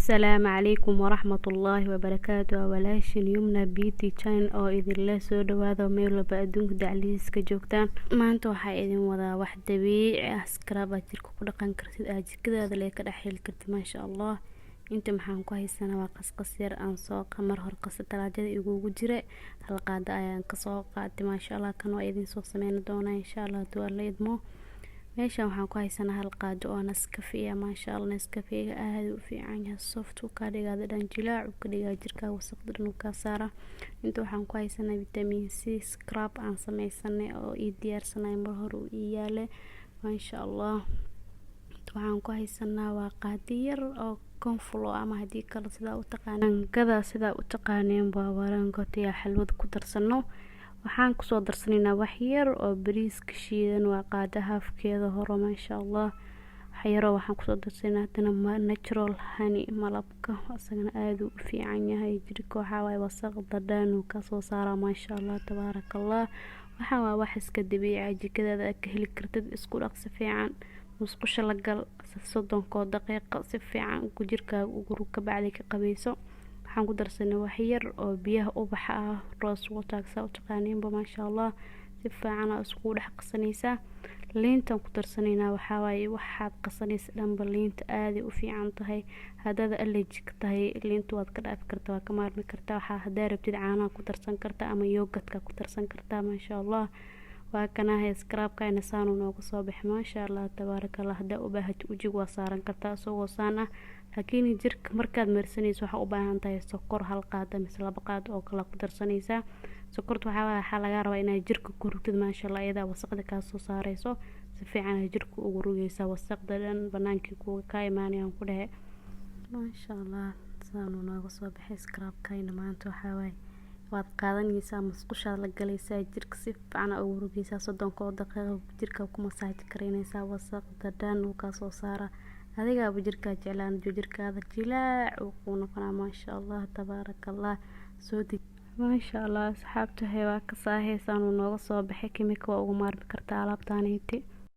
Asalaamu calaykum waraxmatullaahi wabarakaatu. Waa walaashin Yumna Beauty Channel oo idinle soo dhawaada meel walba adduunka daclihiisa ka joogtaan. Maanta waxaa idin wadaa wax dabiici ah, scrub aad jirka ku dhaqan kartid, aad jikadaada lee ka dhex heli kartid, maasha Allah. Inta maxaan ku haysanaa? Waa qasqas yar aan soo mar hor qasa, talaajada igugu jira. Hal qaada ayaan kasoo qaatay, maasha Allah. Kan waa idin soo sameyn doonaa, insha Allah, haduu Alla idmo. Meeshan waxaan ku haysanaa hal qaado oo Nescafe ah, maasha Allah. Nescafega aad u fiican yahay, soft uu ka dhigaa, dhan jilaac uu ka dhigaa, jirka wasaqda dhan uu ka saara. Inta waxaan ku haysanaa vitamin C scrub aan sameysanay oo ii diyaarsanay, mar hore uu ii yaalay, maasha Allah. Inta waxaan ku haysanaa waa qaado yar oo cornflour, ama hadii kale sidaa u taqaanaan gada, sidaa u taqaaneen waa warangotiya. Xalwada ku darsano waxaan kusoo darsanaynaa wax yar oo bariiska shiidan, waa qaado haafkeeda hore, maasha Allah. Wax yaroo waxaan kusoo darsanaynaa haddana natural honey, malabka. Isagana aad uu u fiican yahay jirka, waxaa waaye wasaqda dhan uu kasoo saaraa, maasha Allah, tabaaraka Allah. Waxaan waa wax iska dabiici ah, jikadaada aad ka heli kartid. Isku dhaq si fiican, musqusha la gal 30-koo daqiiqo, si fiican jirkaaga ugu rug, kabacdi ka qabeyso. Waxaan ku darsanay wax yar oo biyaha ubaxa ah, rose water saa u taqaaniinba, maasha Allah. Si fiican aa iskugu dhex qasanaysaa. Liintaan ku darsanaynaa. Waxaa waaye waxaad qasanaysa dhanba liinta aaday u fiican tahay. Haddaad allergic tahay, liinta waad ka dhaafi kartaa, waa ka maarmi kartaa. Waxaa haddaa rabtid caanaha ku darsan kartaa ama yogurtka ku darsan kartaa, maasha Allah. Waa kanahay scrubkayna saanuu nooga soo baxay, maasha Allah, tabaaraka Allah. Haddaa u baahatid wejiga waa saaran kartaa isagoo saan ah, laakiin jirka markaad marsanayso waxaa u baahan tahay sokor, hal qaado mise laba qaado oo kale ku darsanaysaa. Sokorta waxaa lagaa rabaa inaad jirka ku rugtid, maasha Allah. Iyadaa wasaqda kaa soo saareyso, si fiican aad jirka ugu rugaysaa, wasaqda dhan banaankii kuga kaa imaanayaan ku dhehe, maasha Allah. Sidaanuu nooga soo baxay scrubkayna maanta. Waxaa waaye waad qaadanaysaa, musqushaad la galaysaa, jirka si fiican ugu rugaysaa, 30-koo daqiiqo jirka ku massage gareynaysaa, wasaqda dhan uu kaa soo saaraa. Adigaaba jirkaa jeclaan, jirkaada jilaac uu kuu noqonaa, maasha Allah, tabaaraka Allah. Soo deg, maasha Allah. Asxaabta waa ka saaheysaan uu nooga soo baxay. Kimika waa ugu maarmi kartaa alaabtaanayti.